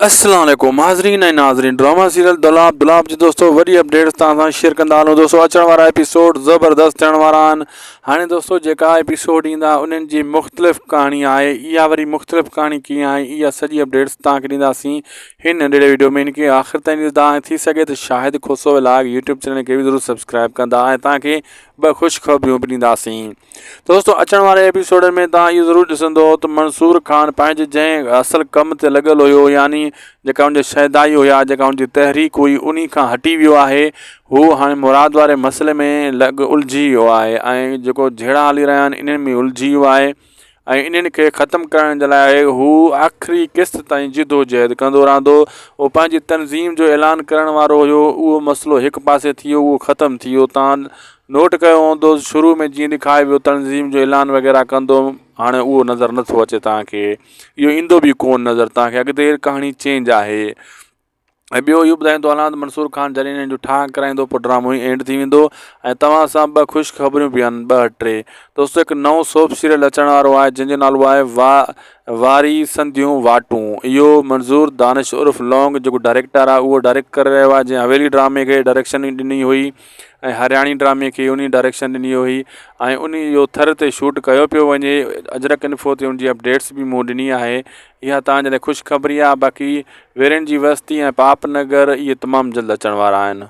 السلام عليڪم حاضرين ۽ ناظرين ڊراما سيريل دولاب دولاب جي دوستو وڏي اپڊيٽس توهان سان شيئر ڪندا هلون دوستو اچڻ وارا ايپيسوڊ زبردست ٿيڻ وارا آهن هاڻي دوستو جيڪا ايپيسوڊ ايندا انهن جي مختلف ڪهاڻي آهي اها وري مختلف ڪهاڻي ڪيئن آهي اها سڄي اپڊيٽس توهان کي ڏينداسين هن ننڍڙي ويڊيو ۾ هن کي آخر تائين ڏسندا ۽ ٿي سگهي ته Shahid Khoso vlog YouTube channel کي به ضرور سبسڪرائب ڪندا ۽ توهان کي ٻه خوشخبريون به ڏينداسين دوستو اچڻ واري ايپيسوڊن ۾ توهان اهو ضرور ڏسندو ته منصور خان پنهنجي جنهن اصل ڪم تي لڳل هيو يعني جيڪا ان جي شهدائي هيا جيڪا ان جي تحريڪ هئي انهي کان هٽي ويو آهي هو هاڻي مراد واري مسئلي ۾ لڳ الجهي ويو آهي ۽ جيڪو جهيڙا هلي رهيا آهن انهن ۾ الجهي ويو آهي ۽ انهن کي ختم ڪرڻ جي لاء هو آخري قسط تائين جدوجهد ڪندو رهندو. هو پنهنجي تنظيم جو اعلان ڪرڻ وارو هيو. اهو مسئلو هڪ پاسي ٿي ويو اهو ختم ٿي ويو. تان نوٽ ڪيو هوندو شروع ۾ جيئن ڏيکاريو ويو تنظيم جو اعلان وغيره ڪندو هاڻي اهو نظر نٿو اچي توهان کي اهو ايندو به ڪونه نظر توهان کي اڳتي ڪهاڻي چينج آهي. ۽ ٻيو اهو ٻڌائيندو هلان ته منصور خان جڏهن هنن جو ٺاهه ڪرائيندو پوء ڊرامو ئي اينڊ ٿي ويندو ۽ توهان سان ٻه خوش خبريون به آهن ٻه ٽي دوستو هڪ نئون سوپ سيريل اچڻ وارو آهي جنهن جو نالو آهي وا واري سنديون واٽون اهو منظور دانش عرف لونگ جيڪو ڊائريڪٽر آهي اهو ڊائريڪٽ ڪري رهيو آهي جنهن حويلي ڊرامي کي ڊائريڪشن ڏني هئي ۽ هرياڻي ڊرامي کي انهي ڊائريڪشن ڏني هئي ۽ انهي جو ٿر تي شوٽ ڪيو پيو وڃي اجرڪ انفو تي ان جي اپڊيٽس به مون ڏني آهي اها توهان جي لاء خوشخبري آهي باقي ويرين جي وستي ۽ پاپ نگر اهي تمام جلد اچڻ وارا آهن.